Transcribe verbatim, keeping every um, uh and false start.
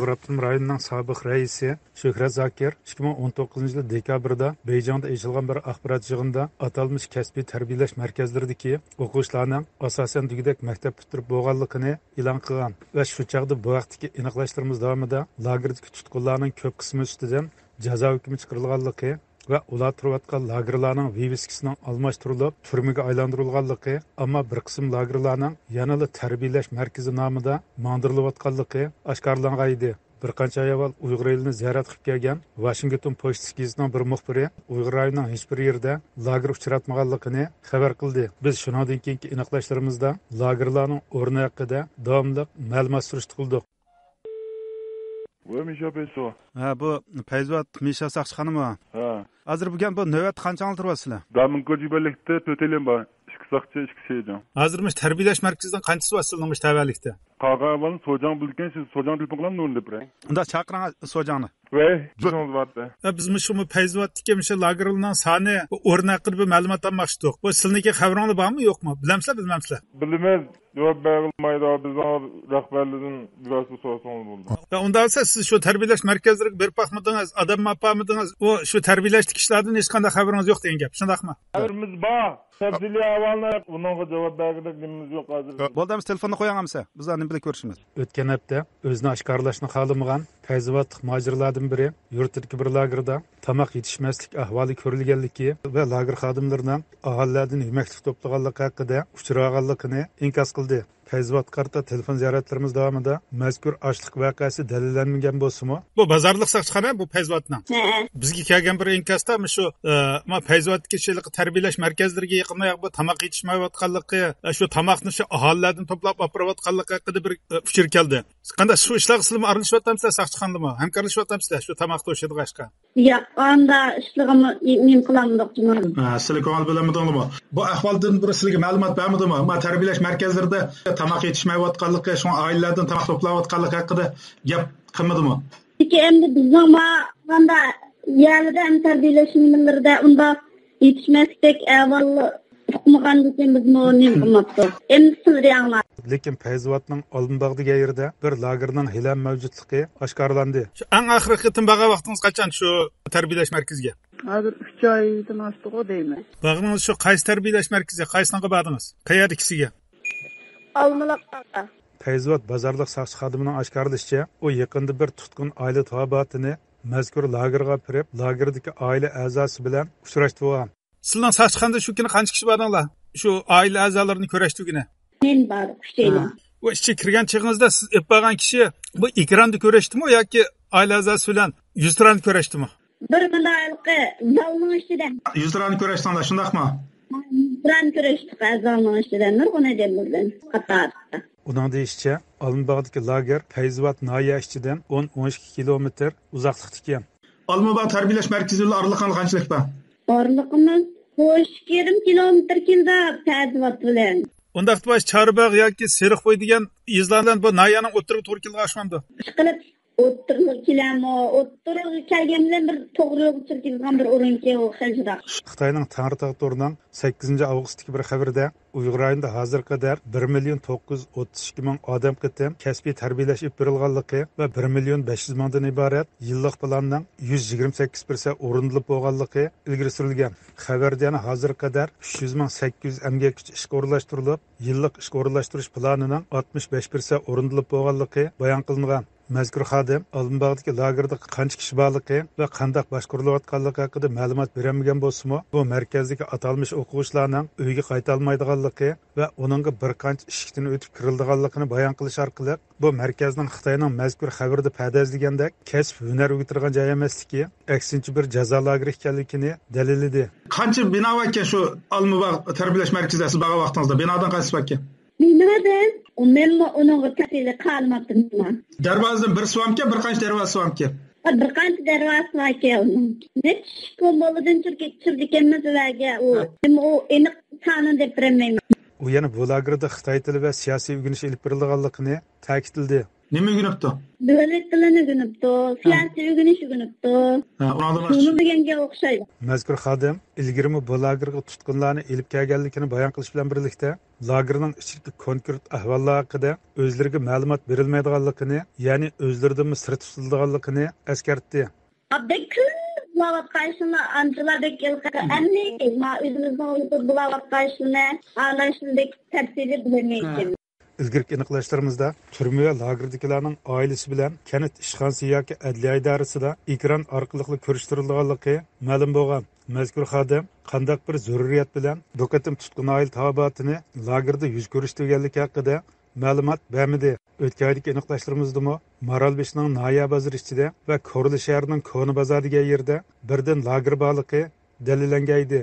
ئۇيغۇر ئاپتونوم رايونىنىڭ سابىق رەئىسى شۆھرەت زاكىر ئىككى مىڭ ئون توققۇزىنچى يىل دېكابىردا بېيجىڭدا ئېچىلغان بىر ئاخبارات يىغىنىدا ئاتالمىش كەسپىي تەربىيەلەش مەركەزلىرىدىكى ئوقۇغۇچىلارنىڭ ئاساسەن دېگۈدەك مەكتەپ پۈتتۈرۈپ بولغانلىقىنى ئېلان قىلغان ۋە شۇ چاغدا بۇ ھەقتىكى ئېنىقلاشلىرىمىز داۋامىدا لاگېردىكى تۇتقۇنلارنىڭ كۆپ قىسمى ئۈستىدىن جازا ھۆكمى چىقىرىلغانلىقى ۋە ئۇلار تۇرۇۋاتقان لاگېرلارنىڭ ۋىۋىسكىسىنىڭ ئالماشتۇرۇلۇپ، تۈرمىگە ئايلاندۇرۇلغانلىقى، ئەمما بىر قىسىم لاگېرلارنىڭ يەنىلا تەربىيەلەش مەركىزى نامىدا ماڭدۇرۇلۇۋاتقانلىقى ئاشكارىلانغان ئىدى. بىر قانچە ئاي ئاۋۋال ئۇيغۇر ئېلىنى زىيارەت قىلىپ كەلگەن ۋاشىنگتون پوچتىسى گېزىتىنىڭ بىر مۇخبىرى ئۇيغۇر رايونىنىڭ ھېچبىر يېرىدە لاگېر ئۇچراتمىغانلىقىنى خەۋەر قىلدى. بىز شۇنىڭدىن كېيىنكى ئېنىقلاشلىرىمىزدا لاگېرلارنىڭ ئورنى ھەققىدە داۋاملىق مەلۇمات سۈرۈشتە قىلدۇق. ۋە مىشا پەيسۇ. ھە، بۇ پەيزىۋات مىشا ساقچىخانىمۇ؟ ھە. ھازىر بۈگۈن بۇ نۆۋەتتە قانچە ئاڭلىتىۋاتىسىلەر؟ دامىنكو جىبەلىكتە تۆت ئېلان بار. ئىككى ساقچى، ئىككى شېجاڭ. ھازىر مۇشۇ تەربىيەلەش مەركىزىدىن قانچىسى بار سىلىنىڭ مۇشۇ تەۋەلىكتە؟ قالغان ئەھۋالنى سوجاڭ بىلىدىكەن، سىز سوجاڭ تېلېفون قىلامدۇ ئۇنى دەپ بېرەي. ئۇنداق چاقىرىڭ سوجاڭنى. ۋەي، جۇڭ. بىز مۇشۇ پەيزىۋاتتىكى مۇشۇ لاگېرلارنىڭ سانى، ئورنى ھەققىدە بىر مەلۇمات ئالماقچىدۇق. بۇ سىلىنىڭكى خەۋىرىڭلار بارمۇ، يوقمۇ؟ بىلەمسىلەر، بىلمەمسىلەر؟ بىلىمىز. جاۋاب بەرگىلى بولمايدۇ، بىزنىڭ رەھبەرلىرىدىن بىۋاسىتە سورىسىڭىز بولىدۇ. يا، ئۇنداق بولسا سىز شۇ تەربىيەلەش مەركەزلىرىگە بېرىپ باقمىدىڭىز، ئادەمنى ئاپارمىدىڭىز، ئۇ شۇ تەربىيەلەشتىكى ئىشلاردىن ھېچقانداق خەۋىرىڭىز يوق دېگەن گەپ، شۇنداقمۇ؟ خەۋىرىمىز بار. تەپسىلىي ئەھۋالنى ئۇنىڭغا جاۋاب بەرگۈدەك نېمىمىز يوق ھازىر. بولدى، ئەمسە تېلېفوننى قويۇڭ ئەمسە. بىز ئاندىن بىللە كۆرۈشىمىز. ئۆتكەن ھەپتە ئۆزىنى ئاشكارىلاشنى خالىمىغان پەيزىۋاتلىق مۇھاجىرلاردىن بىرى يۇرتىدىكى بىر لاگېردا تاماق يېتىشمەسلىك ئەھۋالى كۆرۈلگەنلىكى ۋە لاگېر خادىملىرىنىڭ ئاھالىلەردىن يېمەكلىك توپلىغانلىقى ھەققىدە ئۇچۇر ئالغانلىقىنى ئىنكاس قىلدى. پەيزىۋاتقا قارىتا تېلېفون زىيارەتلىرىمىز داۋامىدا مەزكۇر ئاچلىق ۋەقەسى دەلىللەنمىگەن بولسىمۇ، بۇ بازارلىق ساقچىخانا، بۇ پەيزىۋاتنىڭ. ھە. بىزگە كەلگەن بىر ئىنكاستا مۇشۇ، ئە، ما پەيزىۋاتتىكى شۇ ھېلىقى تەربىيەلەش مەركەزلىرىگە يېقىندا بۇ تاماق يېتىشمەيۋاتقانلىقى، ئە، شۇ تاماقنى شۇ ئاھالىلەردىن توپلاپ ئاپىرىۋاتقانلىقى ھەققىدە بىر، ئە، ئۇچۇر كەلدى. قانداق، شۇ ئىشلارغا سىلىمۇ ئارىلىشىۋاتامسىلەر، ساقچىخانىدىمۇ ھەمكارلىشىۋاتامسىلەر شۇ تاماق توشۇيدىغان ئىشقا؟ ياق، ئاندا ئىشلىرىمۇ نېمە قىلالمىدۇق جۇمۇ. ھە، سىلى كۆڭۈل بۆلەلمىدىڭلىمۇ؟ بۇ ئەھۋالدىن بۇرۇن سىلىگە مەلۇمات بەرمىدىمۇ؟ ما تەربىيەلەش مەركەزلىرىدە تاماق يېتىشمەيۋاتقانلىقى، شۇڭا ئائىلىلەردىن تاماق توپلاۋاتقانلىقى ھەققىدە گەپ قىلمىدىمۇ؟ لېكىن ئەمدى بىزنىڭ ما ماندا يەردە ئەمدى تەربىيەلەش نېمىلىرىدە ئۇنداق يېتىشمەسلىك ئەھۋال ئۇقمىغاندىكىن بىزمۇ نېمە قىلماپتۇق. ئەمدى سىلى ئاڭلاپ. لېكىن پەيزىۋاتنىڭ ئالمىباغ دېگەن يېرىدە بىر لاگېرنىڭ ھېلىھەم مەۋجۇتلۇقى ئاشكارىلاندى. شۇ ئەڭ ئاخىرقى قېتىم بارغان ۋاقتىڭىز قاچان شۇ تەربىيەلەش مەركىزىگە؟ ھازىر ئۈچ ئايدىن ئاشتىغۇ دەيمەن. بارغىنىڭىز شۇ قايسى تەربىيەلەش مەركىزى، قايسىنىڭغا باردىڭىز؟ قەيەردىكىسىگە؟ ئالمىلاققا. پەيزىۋات بازارلىق ساقچى خادىمىنىڭ ئاشكارىلىشىچە، ئۇ يېقىندا بىر تۇتقۇن ئائىلە تاۋابىئاتىنى مەزكۇر لاگېرغا ئاپىرىپ، لاگېردىكى ئائىلە ئەزاسى بىلەن ئۇچراشتۇرغان. سىلەرنىڭ ساقچىخانىدا شۇ كۈنى قانچە كىشى باردىڭلار؟ شۇ ئائىلە ئەزالىرىنى كۆرۈشتۈرگىنى؟ مەن بار، ئۈچەيلەن. ھە. ئۇ ئىچىگە كىرگەن چېغىڭىزدا سىز ئېلىپ بارغان كىشى بۇ ئېكراندا كۆرۈشتىمۇ ياكى ئائىلە ئەزاسى بىلەن يۈزتۇرانە كۆرۈشتىمۇ؟ بىر مۇنداق ھېلىقى زالنىڭ ئىچىدە. يۈزتۇرانە كۆرۈشتۈڭلار، شۇنداقمۇ؟ يۈزتۇرانە كۆرۈشتۇق، زالنىڭ ئىچىدە نۇرغۇن ئادەملەر بىلەن قاتاردا. ئۇنىڭ دېيىشىچە، ئالمىباغدىكى لاگېر پەيزىۋات ناھىيە ئىچىدىن ئون، ئون ئىككى كىلومېتىر ئۇزاقلىقتا ئىكەن. ئالمىباغ تەربىيەلەش مەركىزى بىلەن ئارىلىقىڭلار قانچىلىك بار؟ ئارىلىقىمىز بۇ ئىككى يېرىم كىلومېتىر كېلىدۇ پەيزىۋات بىلەن. ئۇنداقتا بۇ چارباغ ياكى سېرىقبوي دېگەن يېزىلار بىلەن بۇ ناھىيەنىڭ ئوتتۇرىغا توغرا كېلىدىغان ئوخشىمامدۇ؟ ئىشقىلىپ، ئوتتۇرىغا كېلەمۇ، ئوتتۇرىغا كەلگەن بىلەن بىر توغرا يولغا كىرگۈزگەن بىر ئورۇنكى ئۇ خېلى يىراق. خىتاينىڭ تەڭرىتاغ تورىنىڭ سەككىزىنچى ئاۋغۇستتىكى بىر خەۋىرىدە، ئۇيغۇر رايونىدا ھازىرغا قەدەر بىر مىليون توققۇز يۈز ئوتتۇز ئىككى مىڭ ئادەم قېتىم كەسپىي تەربىيەلەش ئېلىپ بېرىلغانلىقى ۋە بىر مىليون بەش يۈز مىڭدىن ئىبارەت يىللىق پىلاننىڭ يۈز يىگىرمە سەككىز پىرسەنت ئورۇندىلىپ بولغانلىقى ئىلگىرى سۈرۈلگەن. خەۋەردە يەنە ھازىرغا قەدەر ئۈچ يۈز مىڭ سەككىز يۈز ئەمگەكچى ئىشقا ئورۇنلاشتۇرۇلۇپ، يىللىق ئىشقا ئورۇنلاشتۇرۇش پىلانىنىڭ ئاتمىش بەش پىرسەنت ئورۇندىلىپ بولغانلىقى بايان قىلىنغان. مەزكۇر خادىم ئالمىباغدىكى لاگېردا قانچە كىشى بارلىقى ۋە قانداق باشقۇرۇلۇۋاتقانلىقى ھەققىدە مەلۇمات بېرەلمىگەن بولسىمۇ، بۇ مەركەزدىكى ئاتالمىش ئوقۇغۇچىلارنىڭ ئۆيىگە قايتالمايدىغانلىقى ۋە ئۇنىڭغا بىر قانچە ئىشىكتىن ئۆتۈپ كىرىلىدىغانلىقىنى بايان قىلىش ئارقىلىق، بۇ مەركەزنىڭ خىتاينىڭ مەزكۇر خەۋىرىدە پەدەزلىگەندەك كەسىپ ھۈنەر ئۆگىتىدىغان جاي ئەمەسلىكى، ئەكسىنچە بىر جازا لاگېرى ئىكەنلىكىنى دەلىللىدى. قانچە بىنا باركەن شۇ ئالمىباغ تەربىيەلەش مەركىزىدە سىز بارغان ۋاقتىڭىزدا؟ بىنادىن قانچىسى باركەن؟ بىنادىن، مەنمۇ ئۇنىڭغا تەپسىلىي قارىماپتىمەن. دەرۋازىدىن بىرسى بارمىكەن، بىر قانچە دەرۋازىسى بارمىكەن؟ بىر قانچە دەرۋازىسى باركەن ئۇنىڭ. نەچچە كومولىدىن چۈشۈرگەنمىز ئۇلارغا، ئۇ، ھە. ئۇ ئېنىق سانىنى دەپ بېرەلمەيمەن. ئۇ يەنە بۇ لاگېردا خىتاي تىلى ۋە سىياسىي ئۆگىنىش ئېلىپ بېرىلىدىغانلىقىنى تەكىتلىدى. نېمە ئۆگىنىپتۇ؟ دۆلەت تىلىنى ئۆگىنىپتۇ، سىياسىي ئۆگىنىش ئۆگىنىپتۇ. ھە، ئۇنىڭدىن باشقا؟ شۇنى دېگەنگە ئوخشايدۇ. مەزكۇر خادىم ئىلگىرىمۇ بۇ لاگېرغا تۇتقۇنلارنى ئېلىپ كەلگەنلىكىنى بايان قىلىش بىلەن بىرلىكتە، لاگېرنىڭ ئىچىدىكى كونكرېت ئەھۋاللار ھەققىدە ئۆزلىرىگە مەلۇمات بېرىلمەيدىغانلىقىنى، يەنى ئۆزلىرىدىنمۇ سىر تۇتۇلىدىغانلىقىنى ئەسكەرتتى. بەك كۆپ بۇلاۋاتقان ئىشلار، ئانچىلا بەك ھېلىقى ئەمدى ما ئۆزىمىزنىڭ ئۇيغۇر بۇلاۋاتقان ئىشلىرىنى ئانا شۇندەك تەپسىلىي بىلمەيتتىم. ئىلگىرىكى ئېنىقلاشلىرىمىزدا تۈرمە ۋە لاگېردىكىلەرنىڭ ئائىلىسى بىلەن كەنت ئىشخانىسى ياكى ئەدلىيە ئىدارىسىدا ئېكران ئارقىلىقلا كۆرۈشتۈرۈلىدىغانلىقى مەلۇم بولغان. مەزكۇر خادىم قانداق بىر زۆرۈرىيەت بىلەن بۇ قېتىم تۇتقۇن ئائىلە تاۋابىئاتىنى لاگېردا يۈز كۆرۈشتۈرگەنلىكى ھەققىدە مەلۇمات بەرمىدى. ئۆتكەن ئايدىكى ئېنىقلاشلىرىمىزدىمۇ مارالبېشىنىڭ ناھىيە بازىرى ئىچىدە ۋە كورلا شەھىرىنىڭ كونا بازار دېگەن يېرىدە بىردىن لاگېر بارلىقى دەلىللەنگەن ئىدى.